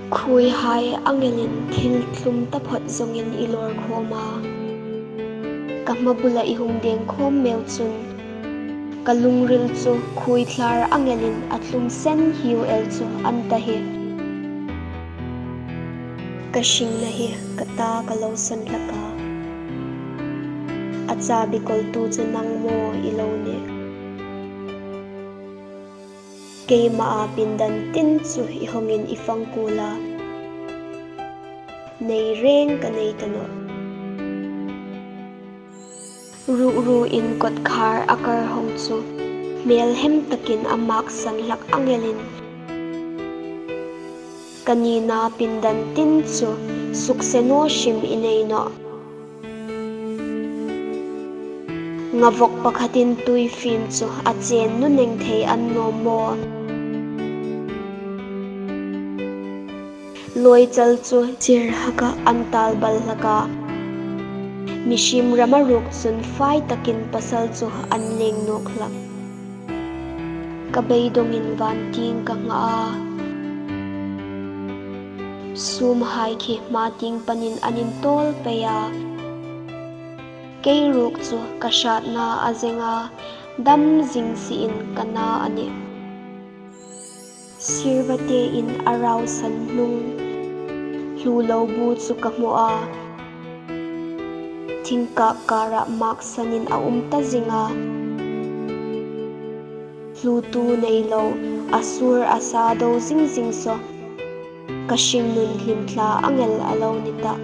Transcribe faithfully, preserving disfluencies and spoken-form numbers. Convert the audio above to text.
Khuoihai ang elin thil tlum taphawt zawngin i lawr khawm a. Ka hmabula i hung deng khawm meu chun ka lungril chu khuoithlar ang elin a tlum sen hiu el chu a ni ta hi. Ka hringna hi ka ta ka lo sawn hlak a. A chabi kawltu chu nang maw i lo nih. Keima a pindan tin chu i hawngin i fang kuol a. Nei reng ka nei ta nawh. Ruhru in kawtkhar a kar hawng chu hmelhem takin a maksan hlak ang elin ka nina pindan tin chu sukse naw hrim i nei nawh. Ngavawk pakhatin tuifim chu a chen nuneng thei a ni naw maw? Lawichal chu chir haka an tal bal hlak a. Mihriem rama ruok chun fai takin pasal chu an leng nawk hlak. Ka beidongin van tieng ka ngha a. Sumhai khi hma tieng panin an intawl pei a. Kei ruok chu ka hratna a zeng a, dam zing siin ka na a nih. Sirvate in a rausan hnung hlu lo bu chu ka hmu a. Thingkak kara maksanin a um ta zing a. Hlutu nei lo, a sur a sa do zing zing saw ka hringnun hlimthla ang el a lo ni tah.